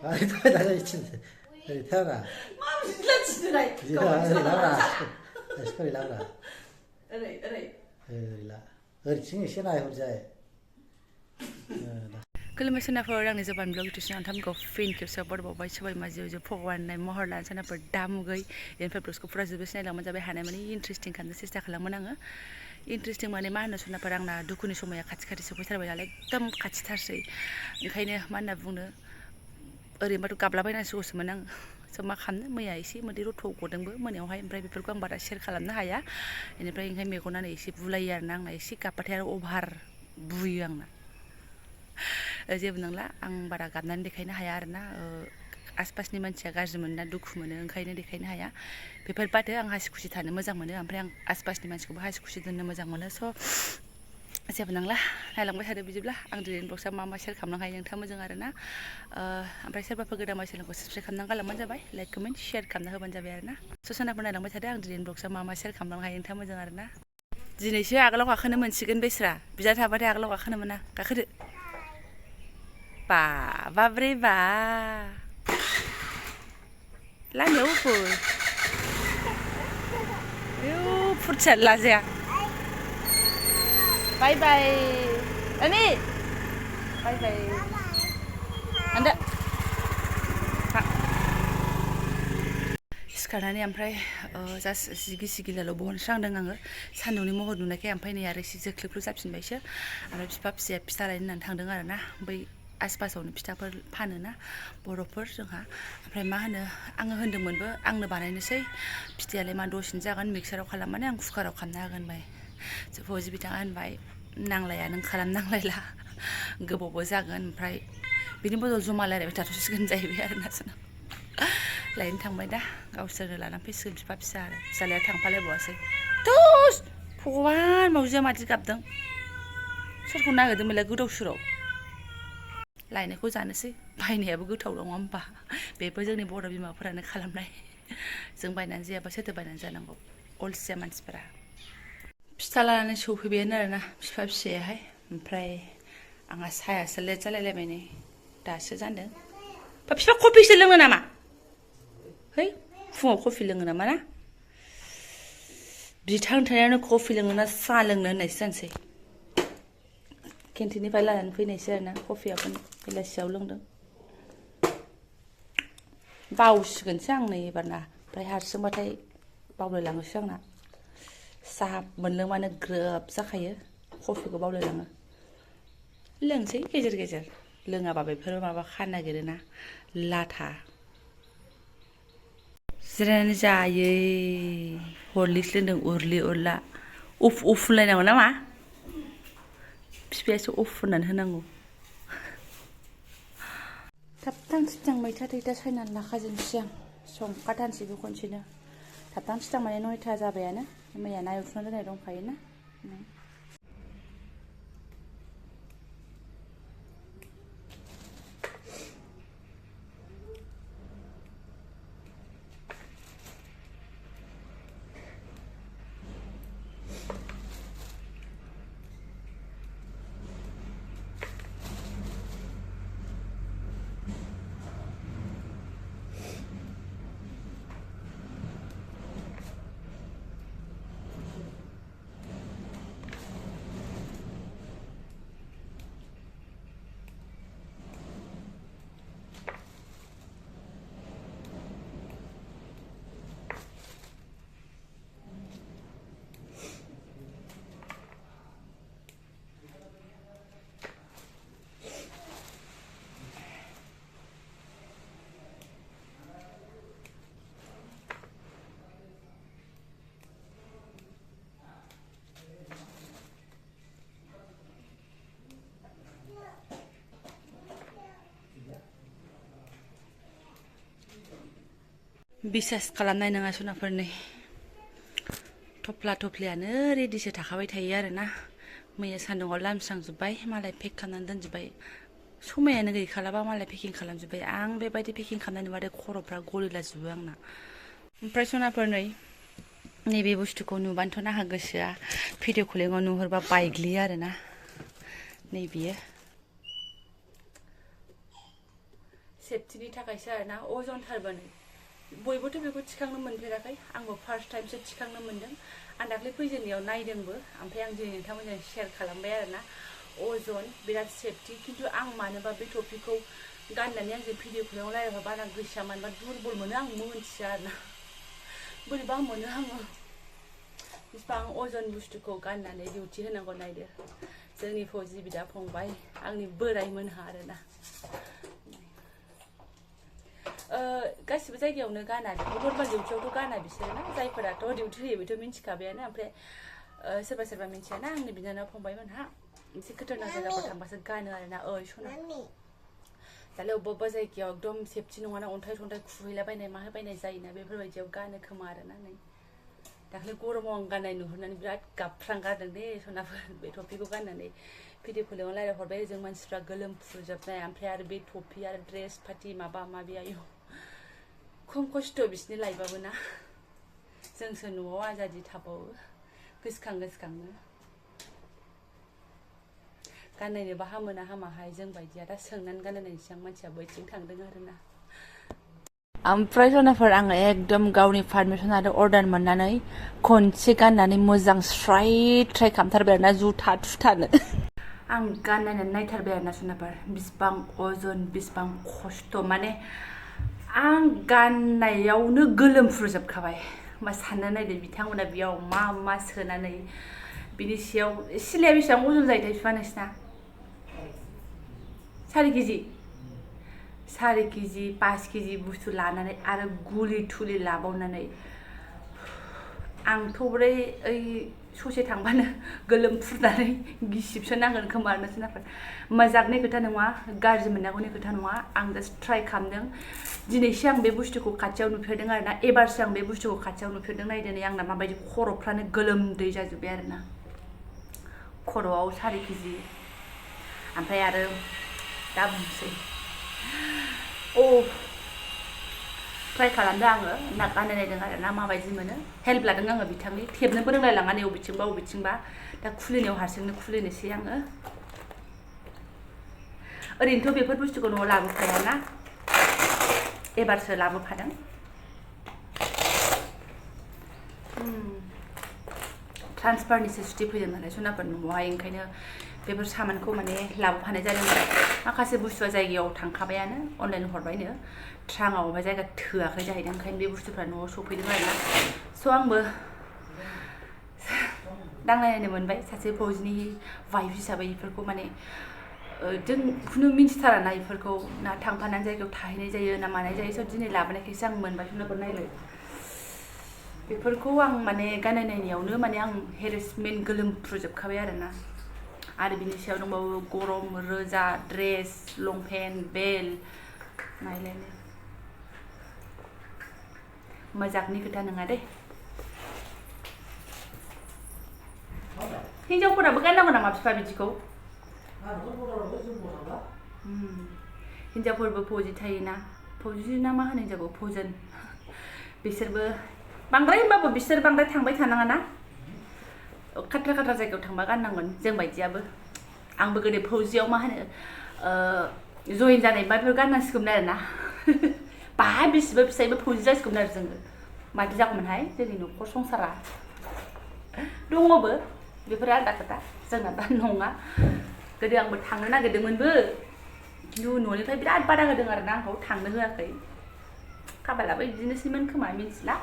아니 나가 있지. 태어나. 마음 질러지더라. 시끄리 나가라. 지금 시나이 혼자해. Kelima sonafor ang Jobanivlog itu siang tham ko fin ke sabor babai sabai maji jo phogwan nai mohor lan sonafor damugai yen februsko pura jubes nai langman jabai hanai mani interesting kan sesta khalangman anga interesting mane ma hono sonafor angna dukuni somaya खाथि सफैथारबाय नालाय एकदम खाथिथारसै ओंखायनो मा होनना बुंनो ओरैनोबाथ' गाबलाबायनांसिगौसोमोन आं स' मा खालामनो मैया एसे मोदै रथ' गदोंबो मोनायावहाय ओमफ्राय बेफोरखौ आं बारा शेयार खालामनो हाया बेनिफ्राय ओंखायनो मेगनानो एसे बुलायो आरोना आंना एसे गाबबाथाय आरो अभार बुयो आंना जेबो नंला आं बारा गाबनानै देखायनो हाया आरोना आसपासनि मानसिया गाज्रि मोनो ना दुखु मोनो ओंखायनो देखायनो हाया बेफोर बादो आं हासि खुसि थानो मोजां मोनो ओमफ्राय आं आसपासनि मानसिखौबो हासि खुसि दोननो मोजां मोनो स' जेबो नंला नायलांबाय थादो बिदिब्ला आं दिनै ब्लगसा मा शेयार खालामनो हायो नोंथाङा मोजां आरोना ओमफ्राय सोरबाफोर गोदान मानसि चेनेलखौ साबस्क्राइब खालामनानै गालांबानो जाबाय लाइक कमेन्ट शेयार खालामना होबानो जाबाय आरोना स' सोनाफोर नायलांबाय थादो आं दिनै ब्लगसा मा शेयार खालामनो हायो नोंथाङा मोजां आरोना दिनैसो आगोलाव गाखोनो मोनसिगोन बेस्रा बिदा थाबाथाय आगोलाव गाखोनो मोना गाखोदो Ba, babre ba. Lanjut ufur. Yuk, fortsätt Lazia. Bye bye. Ani. Bye bye. Anda. सिखारनानै ओमफ्राय जास्ट सिगिलाल' बहनस्रांदों आङो सान्दुंनि महर नुनायखाय ओमफ्राय नै आरो एसे जोख्लोबख्लो जाफिनबायसो ओमफ्राय बिफा फिसाया फिथा लायनो होननानै थांदों आरोना बै आसपासावनो फिथाफोर फानोना बर'फोर जोंहा ओमफ्राय मा होनो आङो होनदोंमोनबो आंनो बानायनोसै फिथायालाय मा दसेनो जागोन मिक्साराव खालामनानै आं कुकाराव खालामना होगोन होनबाय फौजि बिथाङा होनबाय नांलाया नों खालामनांलायला गोबावबो जागोन ओमफ्राय बिनि बदल जमा रायलायबाय थाथ'सिगोन जाहैबाय आरोना जोंना लायनो थांबाय दा गावसोरनो लानानै फैसिगोन बिफा फिसा आरो फिसालाया थांफालायबावासै थुस भगबान मावजिया मादि गाबदों सोरखौ नागिरदोंमोनलाय गोदाव सोराव लायनायखौ जानोसै बायनायाबो गोथाव नङा होमबा बेबो जोंनि बर' बिमाफोरानो खालामनाय जों बायनानै जायाबा सोरथो बायनानै जानांगौ अलसिया मानसिफोरा फिथा लानानै सौफैबायानो आरोना बिफा फिसायाहाय ओमफ्राय आंहा सायासो लेट जालायलायबाय नै दासो जानदों बिफा कफिसो लोङो नामा है फुङाव कफि लोङो नामा ना बिथां थानायानो कफि लोङो ना साहा लोंनो होननायसो जानोसै केन्टिननिफ्राय लानानै फैनायसो आरोना कफियाबो बेलासियाव लोंदों बावसिगोनसो आं नै एबारना ओमफ्राय हारसिंबाथाय बावलायलाङोसो आंना साहा मोनलोंबानो ग्रोब जाखायो कफिखौ बावलायलाङो लोंसै गेजेर गेजेर लोङाबा बेफोर माबा खानो नागिरोना लाथा जिरायनानै जायै हरलिक्स लोंदों उरलि उरला उफ उफ होनलायनांगौ नामा बिफायासो अफ होननानै होनांगौ थाबथां थिथां मैथा थैथा सायनानै लाखाजोबनोसै आं संखाथारनोसैबो खनसेनो थाबथां थिथां माने 9ता जाबायानो मैया ना एवथुमना दोननाय दंखायोना बिसास खालामनाय नङा सनाफोरनि थफ्ला थफ्लियानो रेडिसो थाखाबाय थायो आरोना मैया सान्दुङाव लामस्रांजोब्बाय मालाय पेक खालामनानै दोनजोब्बाय समायानो गैखालाबा मालाय पेकिं खालामजोब्बाय आं बेबायदि पेकिं खालामनाय नुबाथाय खर'फ्रा गलिलाजोबो आंना ओमफ्राय सनाफोर नैबे बुस्थुखौ नुबानोथ' नाहा गोसोआ भिडिअ कलिङाव नुहुरबा बायग्लियो आरोना नै बियो सेफ्टिनि थाखायसो आरोना अजनथारबो नै बयबोथ' बेखौ थिखांनो मोनफेराखै आंबो फार्स्ट टाइमसो थिखांनो मोनदों आं दाख्लै फैजेननायाव नायदोंबो ओमफ्राय आं दिनै नोंथांमोनजों शेयार खालामबाय आरोना अजन बिराद सेफ्टि खिन्थु आं मानोबा बे टपिकखौ गाननानै आंजों भिडिअ खालामनायाव रायज्लायबा बारा गोसोआ मानोबा दुरबल मोनो आं मोनथिया आरोना बोरैबा मोनो आङो बिसिबां अजन बुस्थुखौ गाननानै डिउटि होनांगौ नायदो जोंनि फौजि बिदा फंबाय आंनि बोरायमोनहा आरोना गासिबो जायगायावनो गाना नर्माल डिउटियावथ' गाना बिसोरो ना जायफोराथ' डिउटि होयो बेथ' मिन्थिखाबायानो ओमफ्राय सोरबा सोरबा मिन्थियाना आंनि बिनानाव फंबायमोनहा एसे गोथार जायगाफोर थांबासो गानो आरोना सना दालाय अबेबा अबेबा जायगायाव एकदम सेफ्टि नङाना अन्थाइ थन्थाइ खुहैलाबायनाय माहैबायनाय जायोना बेफोरबायदियाव गानो खोमा आरोना नै दाख्लै गरमाव आं गाननाय नुहुरनानै बिराद गाबफ्रांगारदों दे सनाफोर बे टपिखौ गाननानै भिडिअ कलाव रायज्लायहरबाय जों मानसिफ्रा गोलोमफ्रुजोबनाय ओमफ्राय आरो बे टपि आरो ड्रेस पाति माबा माबि आयौ खम खस्थ' बिसिनि लाइफआबो ना जोंसो न'आव आजादि थाबावो गोसोखांनो गाननायनोबा हामो ना हामाहाय जों बायदिया दा सोंनानै गाननायनोसै आं मानसिया बैथिं थांदों आरोना ओमफ्राय सनाफोर आङो एकदम गावनि पारमिसन आरो अर्डार मोननानै खनसे गाननानै मोजां स्राइ ट्राइ खालामथारबाय आरोना जुथा थुथानो आं गाननानै नायथारबाय आरोना सनाफोर बिसिबां अजन बिसिबां खस्थ' माने आं गाननायावनो गोलोमफ्रुजोबखाबाय होमबा सानना नायदो बिथांमोना बेयाव मा मा सोनानै बिनि सायाव सिलाया बेसेबां अजन जायोथाय बिफा नोंसिना 4 केजि 5 केजि बुस्थु लानानै आरो गुलि थुलि लाबावनानै आंथ' ओमफ्राय ससे थांबानो गोलोमफ्रुनानै गिसिबसो नांगोन खोमा आरोना सोनाफोर मोजांनि खोथा नङा गाज्रि मोननांगौनि खोथा नङा आं जास्ट ट्राइ खालामदों दिनैसो आं बे बुस्थुखौ खाथियाव नुफेरदों आरोना एबारसो आं बे बुस्थुखौ खाथियाव नुफेरदों नायदोनै आंना माबायदि खर'फ्रानो गोलोमदै जाजोब्बाय आरोना खर'आव 4 केजि ओमफ्राय आरो दा बुंसै ट्राइ खालामदों आङो ना गाननाय नायदों आरोना माबायदि मोनो हेल्प लादों आङो बिथांनि थेबनोबो रोंलायलाङा नै बबेथिंबा दा खुलिनायाव हारसिंनो खुलिनोसै आङो ओरैनोथ' बेफोर बुस्थुखौ न'आव लाबोखायाना एबारसो लाबोफादों ट्रान्सफारनिसो सुथि फैदों नालाय सनाफोर न'आवहाय ओंखायनो बेफोर सामानखौ माने लाबोफानाय जादों माखासे बुस्थुआ जायगायाव थांखाबायानो अनलाइन हरबायनो ट्राङाव ओमफ्राय जायगा थोआखै जाहैदों ओंखायनो बे बुस्थुफ्रा न'आव सफैदों आरोना स' आंबो दांनायनो मोनबाय सासे फौजिनि वाइफ हिसाबै बेफोरखौ माने जों खुनु मिन्थिथाराना बेफोरखौ ना थांफानानै जायगायाव थाहैनाय जायो ना मानाय जायो स' दिनै लाबोनायखायसो आं मोनबाय सनाफोर नायलाय बेफोरखौ आं माने गाननाय नायनायावनो माने आं हेरेसमेन्ट गोलोमफ्रुजोबखाबाय आरोना आरो बिनि सायाव दंबावो गरम रोजा ड्रेस लंपेन्ट बेल नायलायनो मोजांनि खोथा नङा दे हिनजावफोराबो गाननांगौ नामा बिफा बिदिखौ हिनजावफोरबो फौजि थायोना फौजि ना मा होनो हिनजावखौ फौजन बिसोरबो बांद्राय होनबाबो बिसोर बांद्राय थांबाय थानाङा ना खाथ्रा खाथ्रा जायगायाव थांबा गाननांगोन जों बायदियाबो आंबो गोदो फौजियाव मा होनो जइन जानाय बेफोर गाननांसिगौमोन आरोना बाहाय बेसेबा फिसायबो फौजि जासिगौमोन आरो जोङो माथो जागौमोनहाय जोंनि न'खर संसारा दङबो बेफोर आलादा खोथा जोंना दा नङा गोदो आंबो थांनो नागिरदोंमोनबो खिन्थु न'निफ्राय बिराद बादा होदों आरोना आंखौ थांनो होआखै खाफालाबो बिदिनोसैमोन खोमा मिन्थिला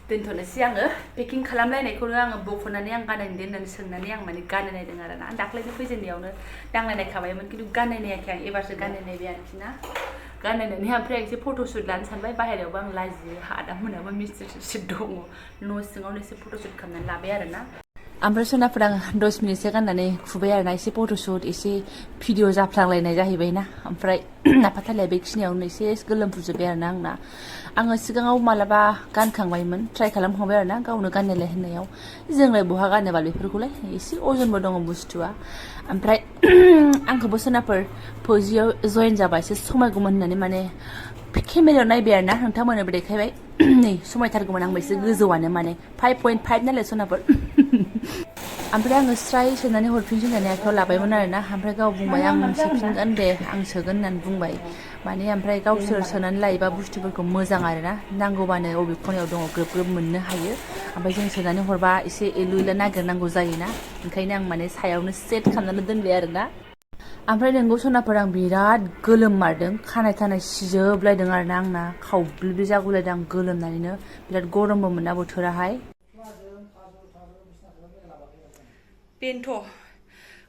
दोनथ'नोसै आङो पेकिं खालामलायनायखौनो आङो बख'नानै आं गाननायनो होननानै सोंनानै आं माने गाननाय नायदों आरोना दाख्लैनो फैजेननायावनो दांनाय नायखाबायमोन खिन्थु गाननाय नायाखै आं एबारसो गाननाय नायबाय आरोखि ना गाननायनानै ओमफ्राय एसे फट'शुट लानो सानबाय बाहेरायावबो आं लाजियो आदामोनाबो मिस्ट्रि दङ न' सिङावनो एसे फट'शुट खालामनानै लाबाय आरोना ओमफ्राय सनाफोर आं 10 मिनिटसो गाननानै खुबाय आरोना एसे फट'शुट एसे भिडिअ जाफ्लांलायनाय जाहैबायना ओमफ्राय आफाथालाया बेखिनियावनो एसे गोलोमफ्रुजोब्बाय आरोना आंना आङो सिगाङाव मालाबा गानखांबायमोन ट्राइ खालामखांबाय आरोना गावनो गाननायलाय होननायाव जोंलाय बहा गानोबा बेफोरखौलाय एसे अजनबो दङ बुस्थुआ ओमफ्राय आंखौबो सनाफोर फौजियाव जइन जाबा एसे समायगौमोन होननानै माने केमेरायाव नायबाय आरोना नोंथांमोननोबो देखायबाय नै समायथारगौमोन आंबो एसे गोजौआनो माने 5.5 नालाय सनाफोर ओमफ्राय आङो स्राय सोनानै हरफिनसै होननानै आखायाव लाबायमोन आरोना ओमफ्राय गाव बुंबाय आं सोफिनगोन दे आं सोगोन होननानै बुंबाय माने ओमफ्राय गावसोर सोनानै लायोबा बुस्थुफोरखौ मोजां आरोना नांगौबानो अबे खनायाव दङ ग्रोब ग्रोब मोननो हायो ओमफ्राय जों सोनानै हरबा एसे एलु एला नागिरनांगौ जायोना ओंखायनो आं माने सायावनो सेट खालामनानै दोनबाय आरोना ओमफ्राय नोंगौ सनाफोर आं बिराद गोलोममारदों खानाय थानाय सिजोबलायदों आरोना आंना खावब्लिब्लि जागुलायदों आं गोलोमनानैनो बिराद गरमबोमोन ना बोथोराहाय बेनोथ'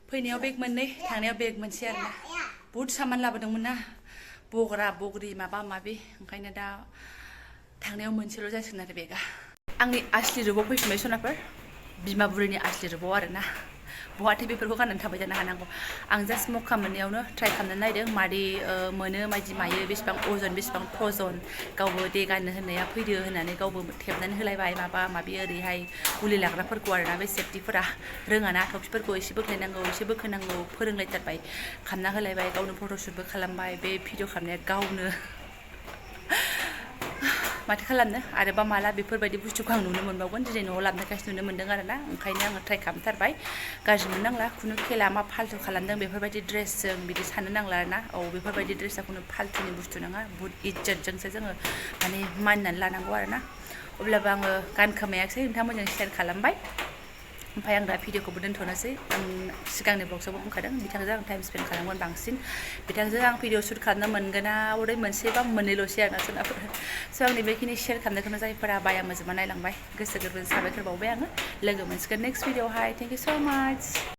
फैनायाव बेग मोननै थांनायाव बेग मोनसे आरोना बुहुद सामान लाबोदोंमोन ना बग्रा बग्रि माबा माबि ओंखायनो दा थांनायाव मोनसेल' जासिगोन आरो बेगा आंनि आसलि रुबाव फैफिनबाय सनाफोर बिमा बुरैनि आसलि रुबाव आरोना बहाथो बेफोरखौ गाननानै थाबाय थानो हानांगौ आं जास्ट मक्का मोननायावनो ट्राइ खालामनानै नायदों मादि मोनो मादि मायो बेसेबां अजन बेसेबां थजन गावबो दे गाननो होननाया फैदो होननानै गावबो थेबनानै होलायबाय माबा माबि ओरैहाय गुलि लाग्राफोरखौ आरोना बे सेफटिफोरा रोङाना थफिफोरखौ एसे बोख्लायनांगौ एसे बोखोनांगौ फोरोंलायथारबाय खालामना होलायबाय गावनो फट'शुटबो खालामबाय बे भिडिअ खालामनाया गावनो माथो खालामनो आरोबा माला बेफोरबायदि बुस्थुखौ आं नुनो मोनबावगोन दिनै न'आव लाबोनायखायसो नुनो मोन्दों आरोना ओंखायनो आङो ट्राइ खालामथारबाय गाज्रि मोननांला खुनु खेला मा फाल्थु खालामदों बेफोरबायदि ड्रेसजों बिदि साननो नांला आरोना औ बेफोरबायदि ड्रेसा खुनु फाल्थुनि बुस्थु नङा बुहुद इज्जतजोंसो जोङो माने मानिनानै लानांगौ आरोना अब्लाबो आङो गानखोमायाखिसै नोंथांमोनजों शेयार खालामबाय ओमफ्राय आं दा भिडिअखौबो दोनथ'नोसै आं सिगांनि ब्लग्सआवबो बुंखादों बिथांजों आं टाइम स्पेन्ड खालामगोन बांसिन बिथांजों आं भिडिअ शुट खालामनो मोनगोना हरै मोनसे बा मोननैल'सै आरोना सोरनाफोर स' आंनि बेखिनि शेयार खालामनायखौनो जायफोरा बाया मोजोमा नायलांबाय गोसो गोरबोजों साबायखर बावबाय आङो लोगो मोनसिगोन नेक्स्ट भिडिअआवहाय थेंक इउ स' माच